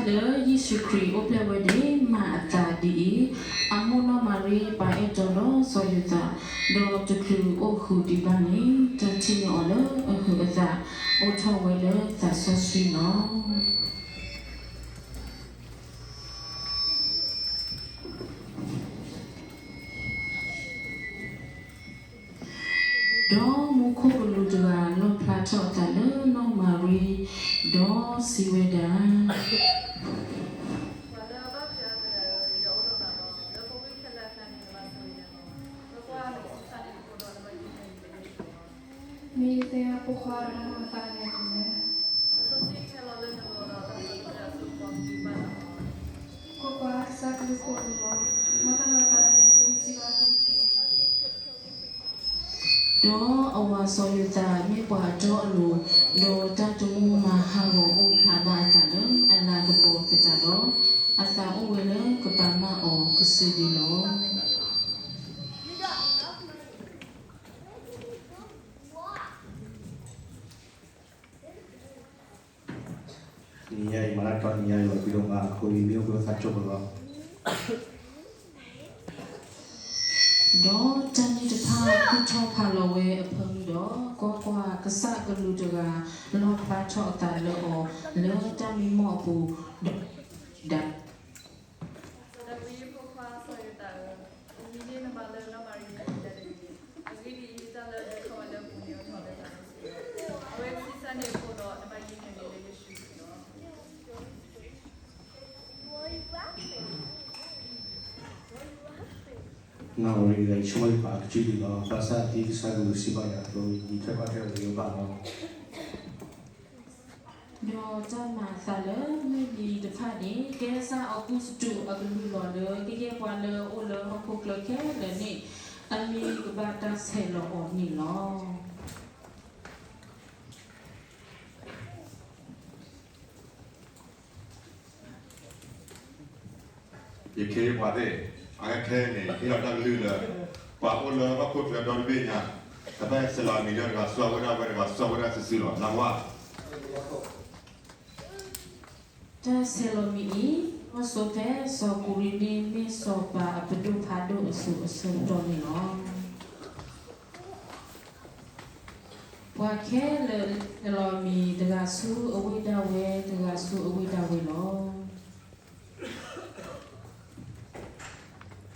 လၢယ့ၣ်ၡူးခရံာ်အိၣ်ဖျဲၣ်ဝဲန့ၣ် မၤအသးဒ်အံၤ, အမိၢ်နီၢ်မၤရံပာ်အဲၣ်တီဒီးစီၤယိၤသး, ဒီးတချုးအိၣ်ဃုာ်ဒံးဘၣ်န့ၣ် တၢ်ထံၣ်န့ၢ်အီၤလၢအဟုးအသး အိၣ်ထီၣ်ဝဲလၢသးစီဆှံလီၤ. ဒီးမူခိၣ်ကလူးတဂၤလီၣ်ဖျါထီၣ်အသးလၢနီၢ်မၤရံ, ဒီးစံးဝဲဒၣ်, မ့ၢ်သ့ၣ်ညါပိာ်ခွါဒီးနမၤသးဒ်လဲၣ်, ကွၢ်ကွၢ်, ကစၢ်ကလုၢ်ကိးလီၤ, မ့ၢ်တၢ်မၤသးဒ်လဲၣ်, ဒီးအဝၤစီၤယိၤသးမ့ၢ်ပှၤအတီအလိၤ, ဒီးတၢ်တမူမၤဟးဂီၤအိၣ်ဖျါဘၣ်အသးလၢအလၤကပီၤသတးဒီး, အသးအိၣ်ဝဲလၢကပာ်မၢ်အီၤကစုဒုလီၤ. နံၤညါအံၤမၤတၢ်တနံၤညါအံၤ ပှၤဖံးဒိၣ်မးအဃိ ယမ့ၢ်အိၣ်ဖျဲၣ်သးကၠိပလီၢ်. ဒီးတၢ်န့ၣ်တဖၣ်ကူၣ်ထီၣ်ဖးလီၤဝဲအဖၢမုၢ်ဒီး, ကွၢ်ကွၢ်, ကစၢ်ကလူးတဂၤလီၣ်ဖျါထီၣ်အသးလၢအီၤလၢတၢ်မံမီၢ်အပူၤ, ဒီး စီၤဒၤဝံးအဖိခွါစီၤယိၤသးဧၢ, တနံၤန့ၣ်နမၤလၢနီၢ်မၤရံတဂ့ၤ, အဂ့ၢ်ဒ်အံၤ, တၢ်လၢအဒုးထီၣ်ဝဲလၢအပူၤန့ၣ်အိၣ်ထီၣ်လၢသးစီဆှံလီၤ. အဝဲကဆံးစၢ်န့ၢ်အဖိဒီး နဘၣ်ယုၢ်န့ၢ်အမံၤလၢယ့ၣ်ၡူးခရံာ်လီၤ. နီၢ်မၤရံတဂၤအံၤ ဆိကမိၣ်ယဖးကစုဒုလီၤ, ဘၣ်ဆၣ်ဒ်ကစၢ်ကလူးစံးဘၣ်ယၤအသိး ယံာ်ထွဲကွၢ်ထွဲအဂ့ၤအိၣ်ဘၣ်လီၤ. ဒီးတၢ်မၤအသးလၢမုၢ်နံၤတဖၣ်န့ၣ် ကဲစၢ်အီကူစတူးအကလုၢ်လီၤလၢ ကယဲၢ်ပှၤလၢအအိၣ်လၢဟီၣ်ခိၣ်ချၢခဲလၢာ်န့ၣ် အမံၤကဘၣ်တၢ်ဆဲးလီၤအီၤန့ၣ်လီၤ. ယခ့ပှၤသ့ၣ်, အခဲခဲအံၤန့ၣ် ဟ့ၣ်လီၤတၢ်ကလုၢ်လၢ ပှၤအိၣ်လၢဟီၣ်ခိၣ်ချၢဒီတဘ့ၣ်ညါ ကဘၣ်ဆဲးလီၤအမံၤလၢတဂၤစီဝဲဒၣ်ဝဲ တဂၤစီဝဲဒၣ်စုာ်စုာ်လီၤ. နၢ်ဟူဧါ. တၢ်ဆဲးလီၤမံၤအံၤ လီၤဆီဖဲစီၤကူၤရ့နံၣ်မ့ၢ်စီၤပၤအပဒိၣ်ဖးဒိၣ်အစိၤအဆၢကတီၢ်န့ၣ်လီၤ. ပှၤခဲလၢာ်ဆဲးလီၤမံၤ တဂၤဆူအဝ့ၢ်ဒၣ်ဝဲ တဂၤဆူအဝ့ၢ်ဒၣ်ဝဲလီၤ.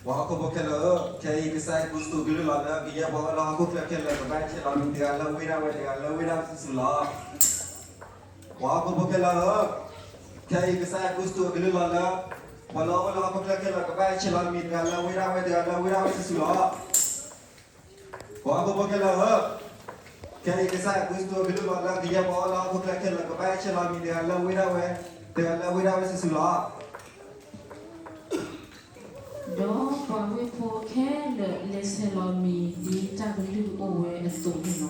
ပှၤဟီၣ်ခိၣ်ဖိခဲလၢာ်ဧၢ, ခဲအံၤကစၢ်ယွၤကူစတူးကလုၢ်လီၤလၢ ကယဲၢ်ပှၤအိၣ်လၢဟီၣ်ခိၣ်ချၢခဲလၢာ် ကဘၣ်ဆဲးလီၤမံၤ တဂၤလၢအဝ့ၢ်ဒၣ်ဝဲ တဂၤလၢအဝ့ၢ်ဒၣ်ဝဲစုာ်စုာ်လီၤ. ပှၤဟီၣ်ခိၣ်ဖိခဲလၢာ်ဧၢ, ခဲအံၤကစၢ်ယွၤကူစတူးကလုၢ်လီၤလၢ ပှၤလၢအအိၣ်လၢဟီၣ်ခိၣ်ချၢခဲလၢာ် ကဘၣ်ဆဲးလီၤမံၤ တဂၤလၢအဝ့ၢ်ဒၣ်ဝဲ တဂၤလၢအဝ့ၢ်ဒၣ်ဝဲစုာ်စုာ်လီၤ. ပှၤဟီၣ်ခိၣ်ဖိခဲလၢာ်ဧၢ, ခဲအံၤကစၢ်ယွၤကူစတူးက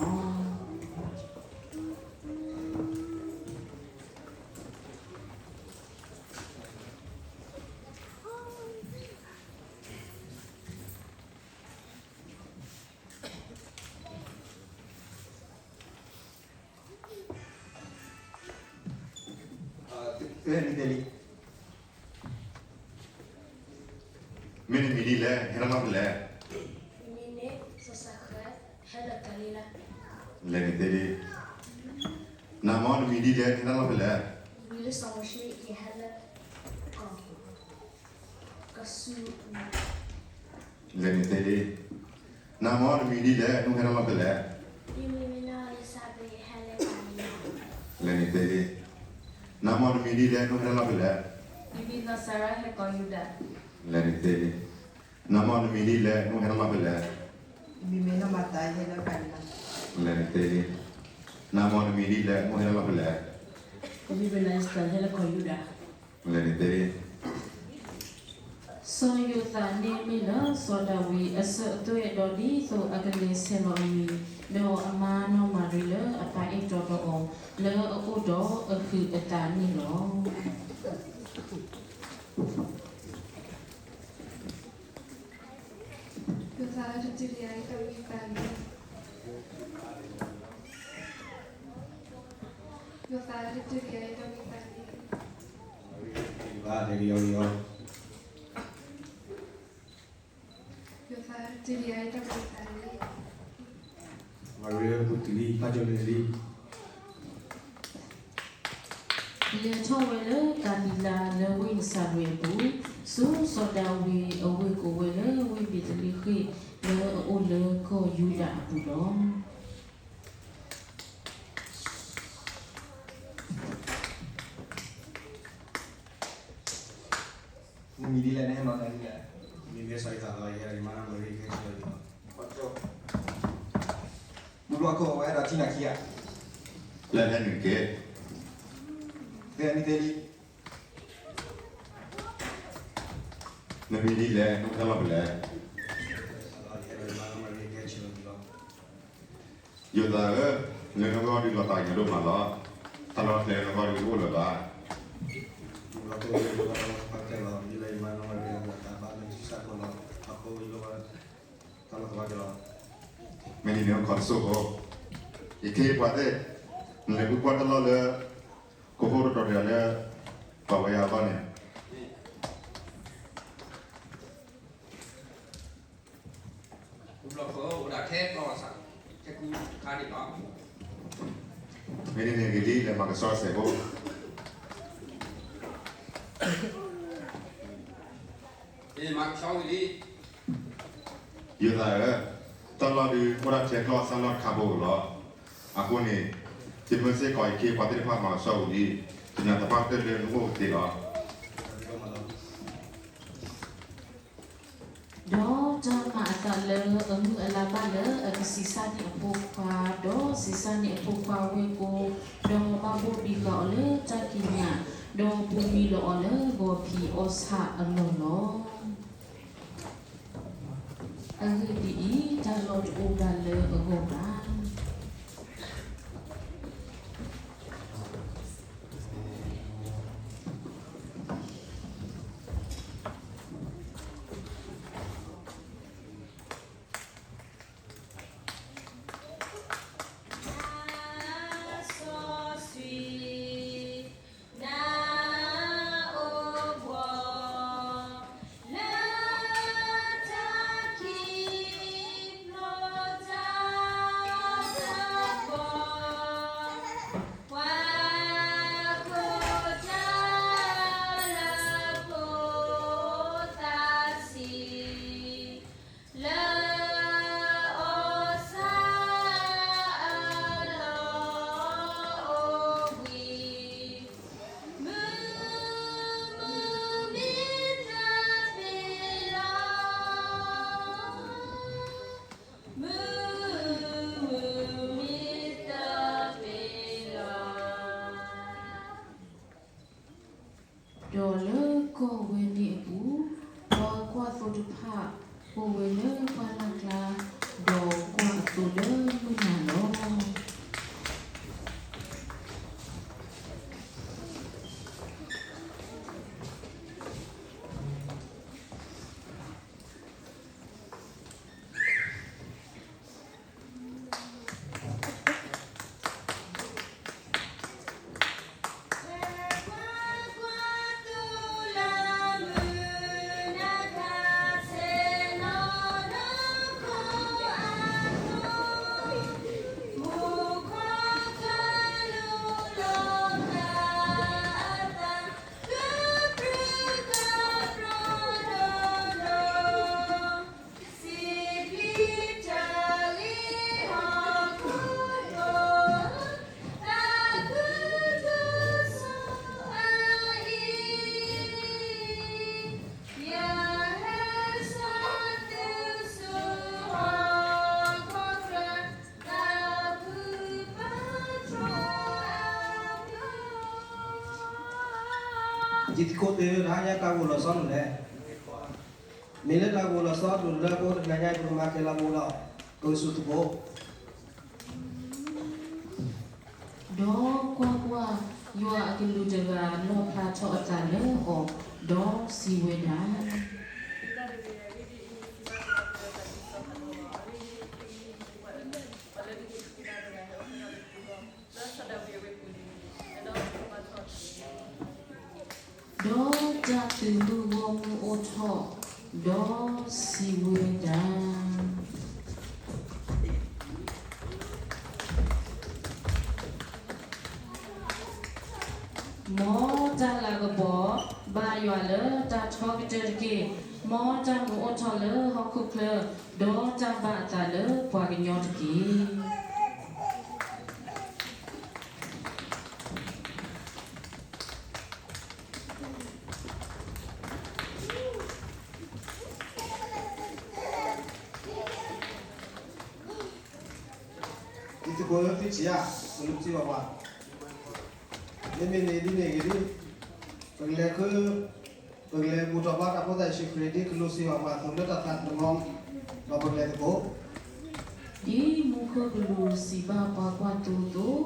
လုၢ်လီၤလၢ ကယဲၢ်ပှၤအိၣ်လၢဟီၣ်ခိၣ်ချၢခဲလၢာ် ကဘၣ်ဆဲးလီၤမံၤ တဂၤလၢအဝ့ၢ်ဒၣ်ဝဲ တဂၤလၢအဝ့ၢ်ဒၣ်ဝဲစုာ်စုာ်လီၤ. ဒီးပှၤဝ့ၢ်ဖိခဲလၢာ် လဲၤဆဲးလီၤမံၤ ဒ်တၢ်ကလုၢ်အိၣ်ဝဲအသိးန့ၣ်လီၤ. မ့ၢ်နမံၤဒ်လဲၣ်, နဟဲလီၤဖဲလဲၣ်. လဲၤနသ့ဒံး. နမ့ၢ်နမံၤဒ်လဲၣ်, နဟဲလီၤဖဲလဲၣ်. လဲၤနသ့ဒံး. နမ့ၢ်နမံၤဒ်လဲၣ်, နဟဲလီၤဖဲလဲၣ်. လဲၤနသ့ဒံး. နမ့ၢ်နမံၤဒ်လဲၣ်, နဟဲလီၤဖဲလဲၣ်. လဲၤနသ့ဒံး. နမ့ၢ်နမံၤဒ်လဲၣ်, နဟဲလီၤဖဲလဲၣ်. လဲၤနသ့ဒံး. နမ့ၢ်နမံၤဒ်လဲၣ်, နဟဲလီၤဖဲလဲၣ်. လဲၤနသ့ဒံး. စီၤယိၤသးန့ၣ်မ့ၢ်လၢစီၤဒၤဝံးအစၢၤအသွဲၣ် ဒီးဒ်သိးအကလဲၤဆဲးလီၤအမံၤ, ဒီးအမါနီၢ်မၤရံလၢအပာ်အဲၣ်တီဒီးအီၤ လၢအအိၣ်ဒီးအဟုးအသးန့ၣ်လီၤ. ယိၤသးလၢတတုၤလံယၤအံၤ တၢ်ဝံသးန့ၣ်, ယိၤသးလၢတတုၤလံယၤအံၤ တၢ်ဝံသးန့ၣ်. ဘၣ်တဲကယီကယီ ယိၤသးတ့လံယတၢ်ကလုၢ်သးလံ, မၤရံပူၤတုၤလံ ဖးကၠိလံလံ. လဲၤထီၣ်ဝဲလၢကၤလံၤလါလၢဝ့ၢ်နစၤရ့းအပူၤ, ဆူစီၤဒၤဝံးအဝ့ၢ်ကိးဝဲလၢဝ့ၢ်ဘ့းသလ့ဃ့ၣ် လၢအအိၣ်လၢကီၢ်ယူဒၤအပူၤလီၤ. နမံၤဒ်လဲၣ် နဟဲမၤသးဒ်လဲၣ်. မ့ၢ်ဂ့ၤစီၤယိၤသးလီၤ, ယဲဒၣ်ယမါနီၢ်မၤရံ ကဟဲဆှၢလီၤ. ဘူၣ်ဘျီခိၣ်ဝဲဒၣ်ထံနၤခံဂၤ, လဲၤဖဲနုာ်တက့ၢ်. ဖဲနုာ်တ့လံ. နမံၤဒ်လဲၣ်, နအိၣ်ဖဲလီၢ်ဖဲလဲၣ်. ယိၤသးဧၢ, လၢနဂီၢ်ဒုးလီၤတၢ်ကညီၤဒိၣ်မးလီၤ. တၢ်လီၢ်ကျဲနဂီၢ်ဒုးတအိၣ်လၢၤဘၣ်. လီၤတၢ်လီၢ်တဖၣ်တဲလီၤ, ယလၢယမါနီၢ်မၤရံအတၢ်ဘၣ်လၢထံစၢ်ကီၢ်လီၤ. အဃိယလိၣ်ဘၣ်တၢ်လီၢ်တဖၣ်တဲလီၤ. မ့ၢ်ဒ်န့ၣ် အိၣ်ခိးတစိၢ်ဖိ, ယခ့ပှၤသ့ၣ်, နလဲၤဃုကွၢ်တၢ်လီၢ်လၢ ကဟိတတီၤတဂၤလၢ ပှၤဝဲယၤအဂီၢ်န့ၣ် ဘူၣ်ဘျီခိၣ်အိၣ်ဒၣ်ထဲကျီၢ်စး, ထဲကူတခါန့ၣ်လီၤ. မ့ၢ်ဒ်န့ၣ်ဂ့ၤလံ, လဲၤမၤကဆှီစဲးဖိ. မၤကဆှီဝံၤလံ. ယိၤသးဧၢ, တၢ်လီၢ်ဒုးအိၣ်ဒၣ်ထဲကျီၢ်စးလီၢ်တခါဖိလီၤ. အဃိန့ၣ်, ယမၢစ့ၢ်ကီးယခ့ပှၤသ့ၣ်တဖၣ်မၤကဆှီဝံၤလံ, ယနာ်သပှၢ်ကတၢၢ်လၢနအိၣ်ကသ့လီၤ. ဒီးတၢ်မၤအသးလၢအမုၢ်အလါဘၣ်လၢအကဆံးစၢ်န့ၢ်အဖိခွါ, ဒီးဆံးစၢ်န့ၢ်အဖိခွါဝဲၢ်ကိ, ဒီးဘၣ်ဘိၣ်ဘံဃာ်အီၤလၢတၢ်ကံးညာ်, ဒီးပူၤမံလီၤအီၤလၢဂီၤဖံးအီၣ်ဆၣ်အလီၢ်လီၤ. အဂ့ၢ်ဒ်အံၤ, တၢ်လီၢ်တအိၣ်ဘၣ်လၢအဂီၢ်ဘၣ်. ဒီးလၢကီၢ်ဝဲန့ၣ်အပူၤ, ပှၤကွၢ်သိတဖၣ် အိၣ်ဝဲလၢပှၢ်လၢ်ကျါ, ဒီးကွၢ်အသိလၢမုၢ်နၤလီၤ. ယသကိးသ့ၣ်ဧၢ, တဟါညါတၢ်ဂိၢ်လီၤဆီနုာ်လဲၣ်. မ့ၢ်လၢတၢ်ဂိၢ်လီၤဆီနုာ်လၢပအိၣ်တနၤညါ ပကမၤကဲလီၤပအိၣ်လီၤ. ပကစူၢ်သကိး ဒီးကွၢ်ကွၢ်, ယွၤအကလူးတဂၤလီၣ်ဖျါထီၣ်အသးလၢအီၤ, ဒီးစံးဝဲဒၣ်, ဒီးစီၤဒၤဝံးအဝ့ၢ်ပူၤန့ၣ်, ဒီးစီၤဒၤဝံးအဝ့ၢ်ပူၤန့ၣ်, ဒီးစီၤဒၤဝံးအဝ့ၢ်ပူၤန့ၣ်, ဒီး သုးမုၢ်ဂီၢ်မုၢ်အိၣ်ထီၣ်, ဒီးစံးဝဲဒၣ်, မ်တၢ်လၤကပီၤဘၣ်ယွၤလၢတၢ်ထီကတၢၢ်တက့ၢ်. မ်တၢ်မုာ်အိၣ်ထီၣ်လၢဟီၣ်ခိၣ်ချၢ, ဒီးတၢ်ဘၣ်အသးလၢပှၤကညီတက့ၢ်. သုးခိၣ်သုဆံးဧၢ, ကလူးစံးဘၣ်ပှၤ, မ့မ့ၢ်န့ၣ်ဒ်န့ၣ်ဂ့ၤဒ်, ပကလဲၤဃု, ပကလဲၤဘူၣ်ထီၣ်ဘါတၢ်ဖိသၣ်ယ့ၣ်ၡူးခရံာ်ဒ်ကလူးစံးဘၣ်ပှၤအသိးလၢတၢ်သးတမီ, ဒီးပကလဲၤသကိး ဒ်မူခိၣ်ကလူးစံးဘၣ်ပှၤကွၢ်သိအသိး,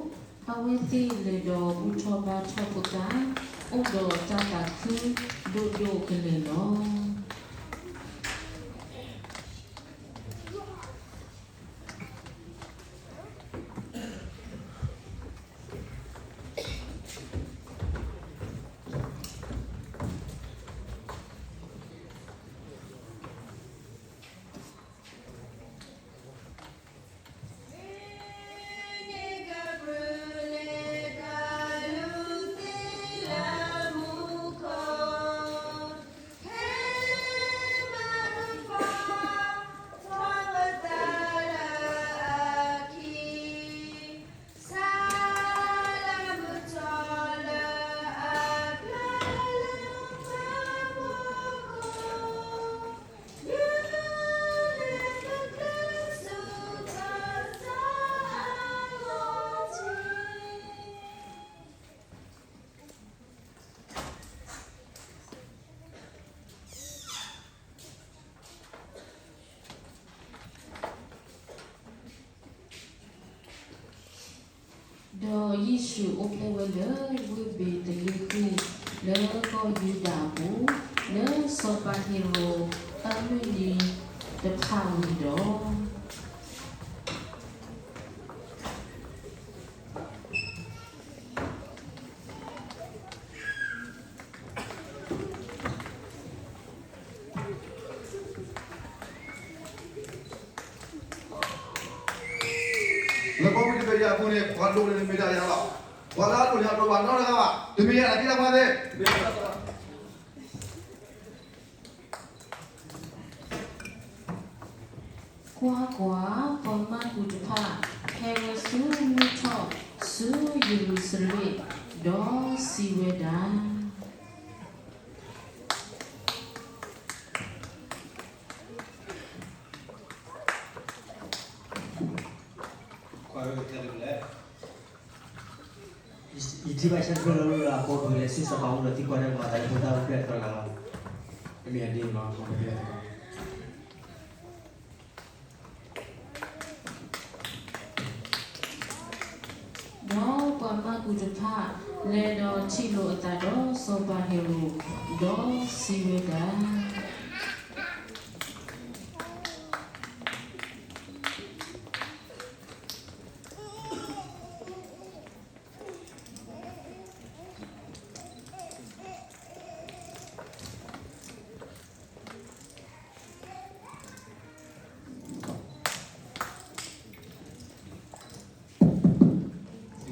အဝဲသ့ၣ်လဲၤဒီးဘူၣ်ထီၣ်ဘါထီၣ်ဖိသၣ်, အိၣ်ဒီးတၢ်သးခုဒိၣ်ဒိၣ်ကလဲာ်လီၤ. ဒီးယ့ၣ်ၡူးအိၣ်ဖျဲၣ်ဝဲလၢဝ့ၢ်ဘ့းသလ့ဃ့ၣ် လၢကီၢ်ယူဒၤအပူၤ, လၢစီၤပၤဟ့ၤရိာ်အမုၢ်နံၤတဖၣ်ဝံၤဒီး လၢကီၢ်ဝံၤတဘ့ၣ်ယၤအပူၤန့ၣ် ပှၤဒိၣ်န့ၣ်တမ့ၢ်ဒၣ်ယၤလီၤ. ပှၤလၢအဒိၣ်န့ၣ် အဒိၣ်ဘၣ်နီတဂၤဘၣ်. တမ့ၢ်ယၤဒၣ်က့လၢပှၤသ့ၣ် ကွၢ်ကွၢ်, ပှၤမၢ်ကူးတဖၣ် ဟဲဝဲဆူမုၢ်ထီၣ်ဆူယရူၤၡလ့ၣ်, ဒီးစံးဝဲဒၣ် ယထံၣ်ဘၣ်ဆၣ်တဖျၢၣ်လၢလီၢ်လၢအကိးပှၤလဲၤဆူစီၤပၤအအိၣ်ဒီးသံကွၢ်တၢ်ကမၤသးလၢဖိသၣ်အိၣ်ဖျဲၣ်တဂၤလီၤ. တမ့ၢ်အဒ်န့ၣ်လီၤ. ဒီးပှၤမၢ်ကူးတဖၣ် လဲၤဒီးထံၣ်လိာ်အသးဒီးစီၤပၤဟ့ၤရိာ်, ဒီးစံးဝဲဒၣ်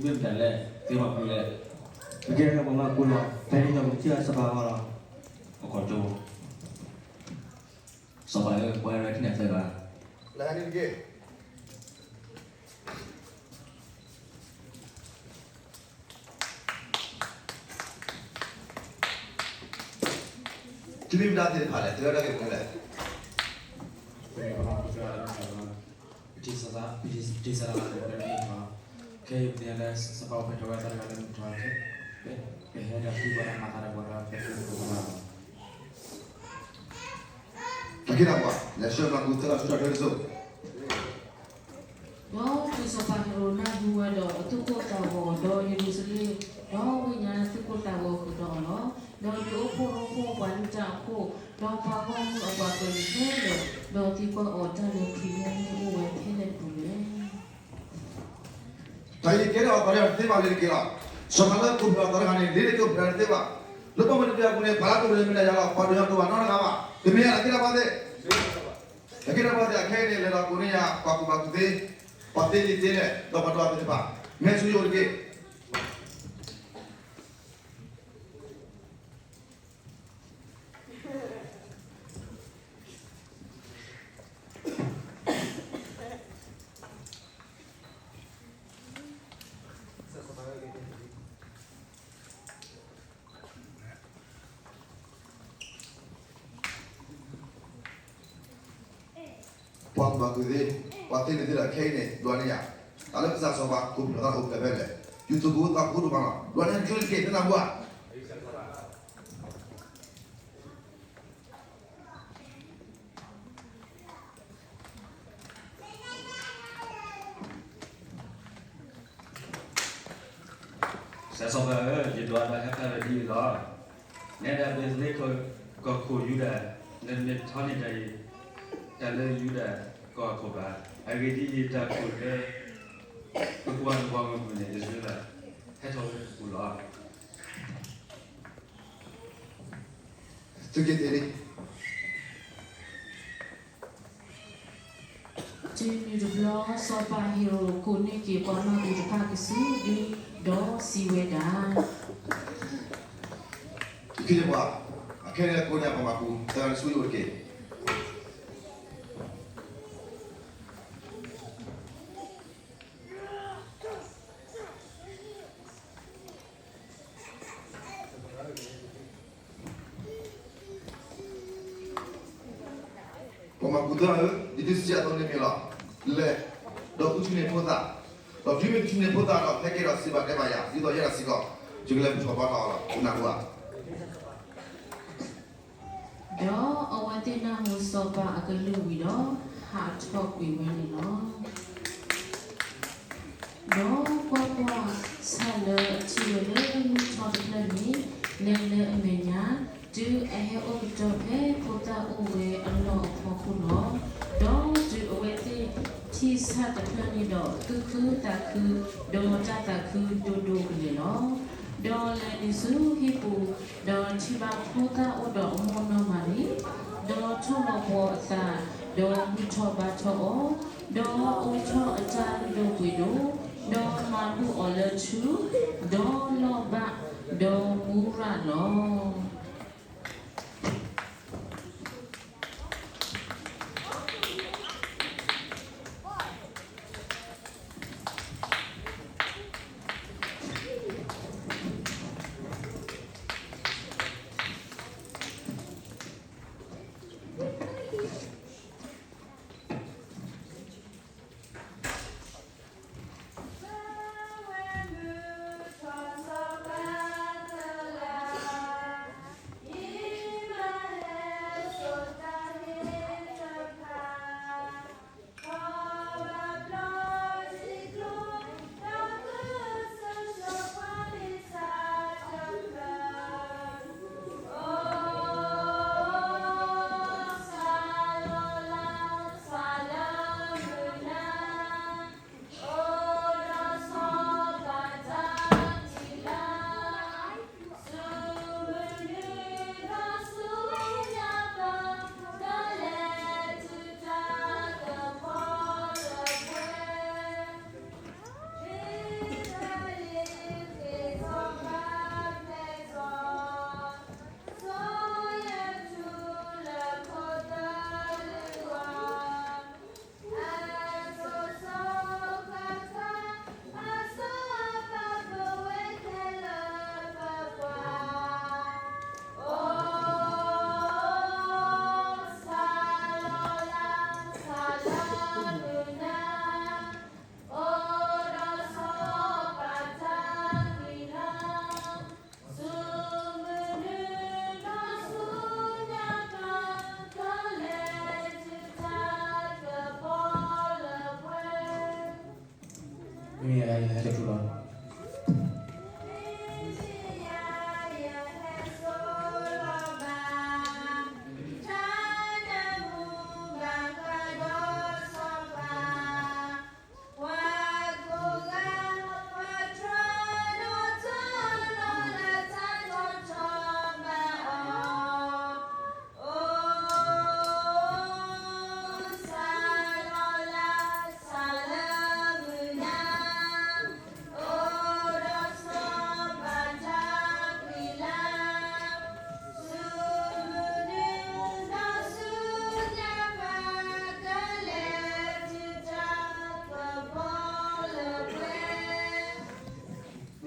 သုမ့ၢ်မတၤလဲၣ်, သုမၤကူးလဲၣ်. ပကဲထီၣ်ပှၤမၢ်ကူးလီၤ. ဖဲန့ၣ်ဒီးပကထံၣ်ဘၣ်စီၤပၤအဂီၢ်လီၤ. အခီၣ်ကၠိ, စီၤပၤဧၢ, ပှၤရဲၣ်ထံၣ်နၤသၢဂၤ, လဲၤဟဲန့ၣ်တက့ၢ်. သုမ့ၢ်မတၤသ့ၣ်တဖၣ်လဲၣ်, သုဝဲဒၣ်က့ၤမနုၤလဲၣ်. ပတံၢ်စၢ်သး, ပတံၢ်စၢ်သးလၢပဝဲဒၣ်မုၢ်ထီၣ်, ခဲအံၤပသ့ၣ်ညါလၢစီၤပၤအိၣ်ဖျဲၣ်ထီၣ်ဝဲအသးတဂၤလၢမုၢ်ထီၣ်, ပဟဲဒီးသုပှၤတၢ်မၤသးဒီးပှၤတၢ်ဖံးသကိးမၤလီၤ. တၢ်က့ၤတၢ်ကွၢ်, လဲၤဆှၢမၢ်ကူးသၢဂၤဆူတၢ်ဒၢတစိၤ. ဒီးစီၤပၤဟ့ၤရိာ်နၢ်ဟူဝဲဒီးအသူၣ်ကိၢ်သးဂီၤ, ဒီးယရူၤၡလ့ၣ်, ဒီးဝ့ၢ်ညါသုးခိၣ်သးဂီၤဃုာ်ဒီးအီၤလီၤ. ဒီးဒုးအိၣ်ဖှိၣ်ရိဖှိၣ်ပှၤလုၢ်တၢ်အခိၣ်, ဒီးပှၤဂီၢ်မုၢ်အပှၤပၢၤလံၤခဲလၢာ်, ဒီးသံကွၢ်အီၤတၢ်လၢခရံာ်မ့ၢ်အိၣ်ဝဲဖဲလဲၣ်တပူၤလဲၣ်. တၢ်အံၤကဲထီၣ်အသးတသ့ဘၣ်လၢတက့ၢ်လီၤ. စီၤပၤလၢကိးဖျိအသးတဂၤန့ၣ် လ့ၤတက့ၤအိၣ်ဖျဲၣ်တသ့ဘၣ်. လၢပှၤမၤတံာ်တာ်အပူၤန့ၣ် ပှၤလၢအဒိၣ်ကလဲာ်မ့ၢ်ဒၣ်ယၤလီၤ, ပှၤဒိၣ်ယၤတအိၣ်ဘၣ်နီတဂၤဘၣ်. ပမ့ၢ်ယၤလၢက့တၢ်ပှၤသ့ၣ်, လၢက့တၢ်ပှၤသ့ၣ်အခဲအံၤန့ၣ် လဲၤဒီးကိးန့ၢ်ယၤ ပှၤကူၣ်ဘၣ်ကူၣ်သ့, ပှၤသ့လံာ်သ့လဲၢ် ဒီးပှၤဒိၣ်အသ့ၣ်တဖၣ်, မ့ၢ်ဆူယအိၣ်တက့ၢ်. ပှၤကူၣ်ဘၣ်ကူၣ်သ့, ပှၤသ့လံာ်သ့လဲၢ်အခဲအံၤန့ၣ် ဒွးန့ၢ်ယၤ, တၢ်လၢကစၢ်စီၤပၤကိးပသူထီၣ်သးအိၣ်ဖျဲၣ်ဖဲလဲၣ်, ယူၤသူၣ်ကိသးကိဒိၣ်မးလီၤ, ဒွးန့ၢ်ဆူတက့ၢ် သနၢ်ဟူဧါ. ကစၢ်စီၤပၤဧၢ, ယဒွးဒီးဟဲဖျါလၢဒ်အံၤလီၤ. နဲဒၣ်ဘ့းလ့ဟ့ၣ်ကီၢ်ခိၣ်ယူဒၤ, နမ့ၢ်ထီန့ၢ်တၢ်အံၤ, တၢ်လၢယူဒၤကီၢ်အခိၣ်ဘၣ်. အဂ့ၢ်ဒ်အံၤ, တၢ်ခိၣ်လၢ ပကွၢ်ကဘီမုၢ်န့ၣ် အံၣ်စရ့လး ဟဲထီၣ်ဝဲလၢပပူၤလီၤ. သုက့ၤသ့လံ. တုၤနုၤတဘျီ စီၤပၤဟ့ၤရိာ်ကိးန့ၢ်က့ၤပှၤမၢ်ဘူၣ်တဖၣ်ကစုဒု, ဒီးစံးဝဲဒၣ်, ယခ့ယပှၤ, အခဲအံၤကိးန့ၢ်ပှၤမၢ်ဘူၣ် သၢဂၤန့ၣ်ဆူယအိၣ်တက့ၢ်. ပှၤမၢ်ဘူၣ်သၢဂၤဧၢ, ယဒုးစံးအသိးန့ၣ်မ့ၢ်လီၤ. လဲၤ, ဒီးဃုထံၣ်န့ၢ်ဖိသၣ်, ဒီးတုၤမ့ၢ်ဃုထံၣ်န့ၢ်ဖိသၣ်ဒီး ဟဲက့ၤဒီးစံးဘၣ်တဲဘၣ်ယၤ ဒ်သိးယဲဒၣ်စ့ၢ်ကီး ယကလဲၤဘူၣ်ထီၣ်ဘါထီၣ်အီၤလီၤ. နၢ်ဟူဧါ. ဒီးအဝဲသ့ၣ်နၢ်ဟူစီၤပၤအကလုၢ်ဝံၤဒီး ဟးထီၣ်ကွံာ်ဝဲန့ၣ်လီၤ. ဒီးကွၢ်ကွၢ်, ဆၣ်လၢအထံၣ်ဝဲလၢမုၢ်ထီၣ်တဖျၢၣ်န့ၣ် လဲၤလၢအမဲာ်ညါ, တုၤအဟဲအိၣ်ကတီၢ်ဖဲဖိသၣ်အိၣ်ဝဲအလီၢ်အဖီခိၣ်လီၤ. ဒီးတုၤအဝဲသ့ၣ်ထံၣ်ဆၣ်တဖျၢၣ်န့ၣ်ဒီး သူၣ်ခုသးခု, ဒီးတၢ်သးခုဒိၣ်ဒိၣ်ကလဲာ်လီၤ. ဒီးလဲၤနုာ်ဆူဟံၣ်ပူၤ, ဒီးထံၣ်ဘၣ်ဖိသၣ်အိၣ်ဒီးအမိၢ်နီၢ်မၤရံ, ဒီးထိၣ်လီၤပှီၤအသး, ဒီးဘူၣ်ထီၣ်ဘါထီၣ်အီၤ, ဒီးအိးထီၣ်အတၢ်လုၢ်ဒိၣ်ပှ့ၤဒိၣ်, ဒီးမၤဘူၣ်အီၤလၢထူ, ဒီးလီၢ်ဘၣ်, ဒီးမူရၤလီၤ.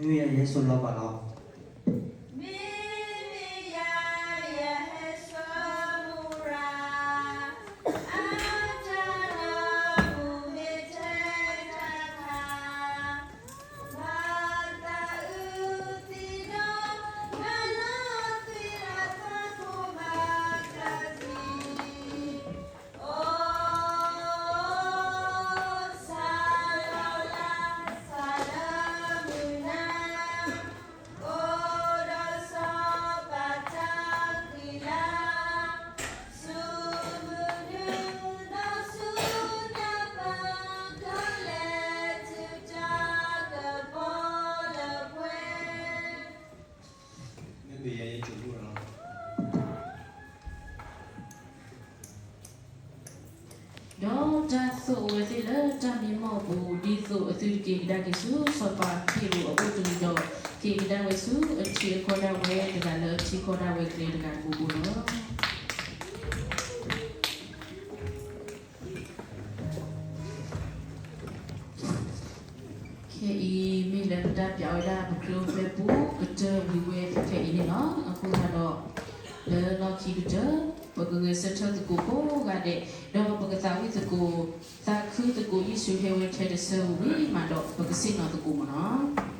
မ့ၢ်ယၤယဟဲစိာ်လီၤပာ်လီၤ. မ့မ့ၢ်ယၤယဟဲစိာ်မူရၤ, အတၢ်လၢမူမ့ၢ်ထဲတၢ်ခါ, ဘၣ်သးအုးသံဒီး မၤလီၤသွံၣ်လီၤထီၣ်ခိၣ်ဘၣ်သးသံ, အိၣ်ဆၣ်လီၤလၢ် ဆၣ်လၢမုၢ်နၤ, အိၣ်ဒီးစီၤပၤတၢ်ဃံလၤ, ဆူမုၢ်ဒုဒီးဆူညါပၤ, ခဲလၢာ်ထုးတၢ်ကပီၤလၢပှဲၤ မ့ၢ်ယၤယဲကၠိၤဘိလီၤ. ဒီးတၢ်သိၣ်အဝဲသ့ၣ်လၢတၢ်မံမီၢ်အပူၤ, ဒ်သိးအသုတက့ၤကဒါက့ၤဆူ စီၤပၤဖံလံးအအိၣ်တဂ့ၤဒီး, က့ၤကဒါဝဲဆူအထံအကီၢ်ဒၣ်ဝဲတဂၤလၢအထံကီၢ်ဒၣ်ဝဲကျဲတဂၤအပူၤလီၤ. ခဲအံၤမ့ၢ်လၢပတၢ်ပျးဝဲဒၣ်ပကျိၤဖဲပူၤကတၢၢ်ဝံၤဝဲဖဲအံၤန့ၣ်လီၤ. အဃိသတးဒီး လၢလီၢ်ခံကတၢၢ် ပကဂဲၤဆၢထၢၣ်သကိးကိးဂၤဒဲး, ဒီးပကသးဝံၣ်သကိး, သးခုသကိးယ့ၣ်ၡူးဟဲဝဲထဲတဆၢဧိၤဝံၤမးဒီး ပကဆ့ၣ်နီၤသကိးမ့ၢ်လီၤ.